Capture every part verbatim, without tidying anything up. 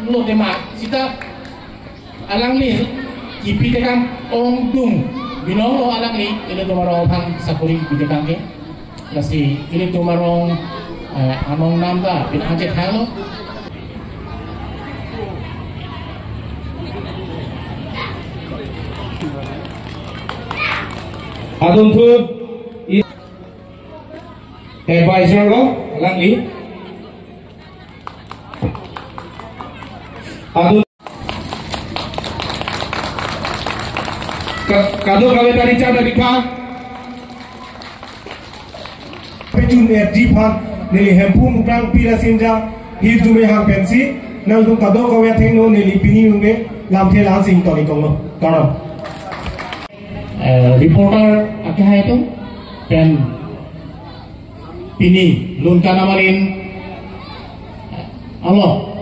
Lo tema sita alangli kipi tekang ongdung binong lo alangli ilitum arong aphan sakori kipi tekang ke. Lasi ilitum arong, eh, anong nam ta pin anche thang lo. Adunthu i-, advisor lo alangli. Adu ka-, kadokave ta richard abikha. Pechun R G phan neli Hemphu Mukrang Pirasinja hirjume hang pensi nangtum kadokave athengno neli pini nungke lamthe la-an sing toni konglo. Karo. Eh, reporter akehai atum pen pini Lunkan Amalin alo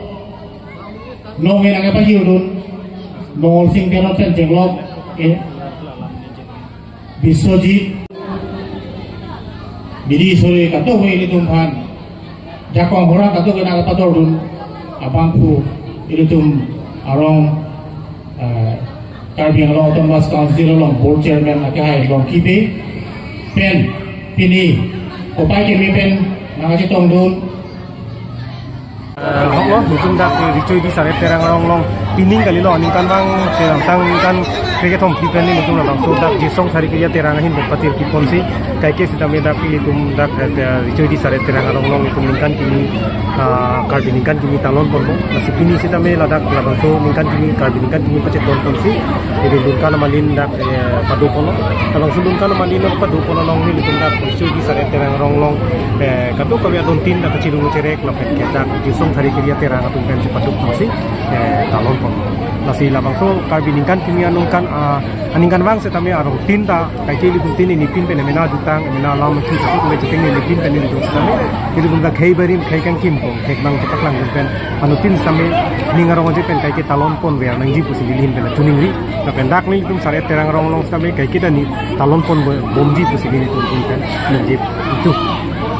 nong enang apa jiudun Mongol Sing Teron pen chenglok, eh, Biswajit Bidi sore kato ilitum phan jakong hora kato kena kapator dun abangphu ilitum arong, eh, Karbi Anglong Autonomous Council along board chairman akehai along kipi pen pini kopai kemi pen nangkachetong dun. Eh, hok lo, nelitum dak Richoi Di Saret Terang arong along pining kali lo, ningkan bang, kedamtang ningkan krekethom pen nelitum labangso dak Jirsong Sari Kiri Terang ahin pen patir kiponsi, kaike sitame dak nelitum dak, eh, Richoi Di Saret Terang arong along itum ningkan kimi, ah, Karbi ningkan kimi talon ponpo. Lasi pini sitame ladak labangso ningkan kimi, Karbi ningkan kimi pachetong ponsi, jadi Lunkan Amalin dak, eh, pado ponlo. Labangso Lunkan Amalin pado ponlo along nelitum dak Richoi Di Saret Terang arong along, eh, kadokave adon tin dak kachirung cherek lapen ke dak Jirsong Sari Kiri Terang atum pen chepaduk nangsi, eh, talon pon. Lasi labangso Karbi ningkan kimi aningkan, ah, aningkan vang sitame arong tin ta kaike ilitum tin neli pin pen emena jutang, emena alam ki ta kule cheteng neli pin pen neli duk sitame. Ilitum dak khei barim khei kangkim pon, khei bang chepaklang pen anuttin sitame ning arong aje pen kaike talon ponver nangji pusi neli ahin pen choningri. Lapen dak nelitum Saret Terang arong along sitame kaike ta neli talon pon bo-, bomji pusi nelitum ahin pen nangji itu.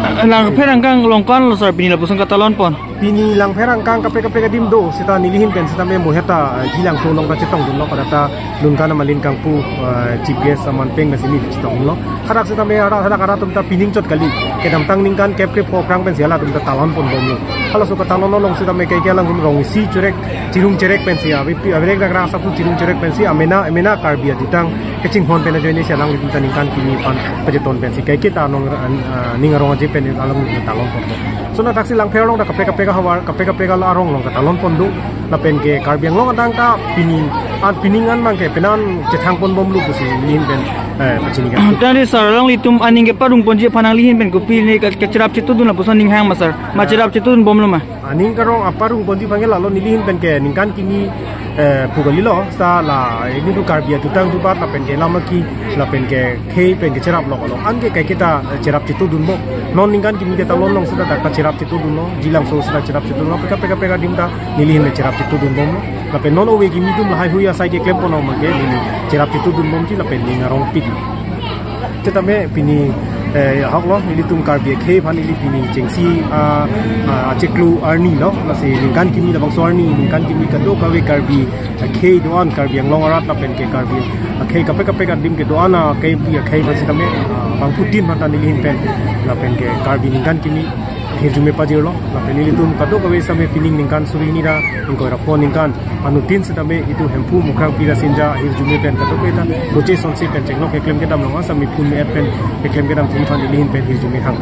Langpher angkang along ko-an lo sir pini lapuson katalon pon? Pini Langpher angkang kaprek kaprek adim do, sita neli ahin pen sitame mo heta, eh, Jilangso along ta chetong dunlo, pada ta Lunkan Amalin kangpu, eh, chief guest aman pen nasi neli chetonglo. Hadak sitame hadak, hadak hadak atum ta pining chot kali. Kedamtang ningkan kep kep pho aphrang pensi halatum ta talon pon bomlo. Halaso katalon along sitame kaike alangtum rong isi cherek, chirung cherek pensi, avi pi, avirek dak rasa pu chirung cherek pensi, amena, amena Karbi ajutang kachinghon pen ajoine si alanglitum ta ningkan kimi aphan pacheton pensi kaike ta anong, ah, ning arong aje pen alanglitum talon ponpo. Lason athaksi Langpher along ta kaprek kaprek ahavar, kaprek kaprek arong along katalon pon do. Lapen ke Karbi Anglong adang ta pini, an pining an abang ke penan chethang pon bomlo pusi neli ahin pen, eh, pachini ka. Tangte sir, alanglitum aning keparong ponji aphan nangli ahin pen kopi ne ka-, kacherap chetudun lapuson ning hang ma sir? Ma cherap chetudun bomlo ma? Aning karong aparong ponji aphan ke lalo neli ahin pen ke ningkan kimi, eh, pu kalilo, sala ilitum Karbi ajutang jubat lapen ke lamaki lapen ke khei pen ke cherap lo lo. Anke kaike ta, eh, cherap chetudun bom. Non ningkan kimi ke talon along sita dak ta cherap chetudunlo. Jilangso sita cherap chetudunlo. Peka peka peka adim ta neli ahin cherap chetudun bomlo. Lapen non ove kimi atum lahai hui asai keklem pon abang ke neli cherap chetudun bomji lapen ning arong pik. Sitame pini, eh, hok lo, nelitum Karbi akhei aphan neli pini chengsi, ah, ah, achiklo arni lo. Lasi ningkan kimi labangso arni, ningkan kimi kadokave Karbi akhei do-an Karbi Anglong arat lapen ke Karbi akhei kaprek kaprek adim kedo-an akhei pi akhei aphan sitame, ah, bangphutin aphan ta neli ahin pen lapen ke Karbi ningkan kimi hirjume pajirlo. Lapen nelitum kadokave sitame pining ningkan suri hini ra ingkoi ra pho ningkan anuttin sitame itum Hemphu Mukrang Pirasinja hirjume pen kadokave ta boche sonsi pen chenglok keklem kedam long asami phun me-et pen keklem kedam thengthan neli ahin pen hirjume hang.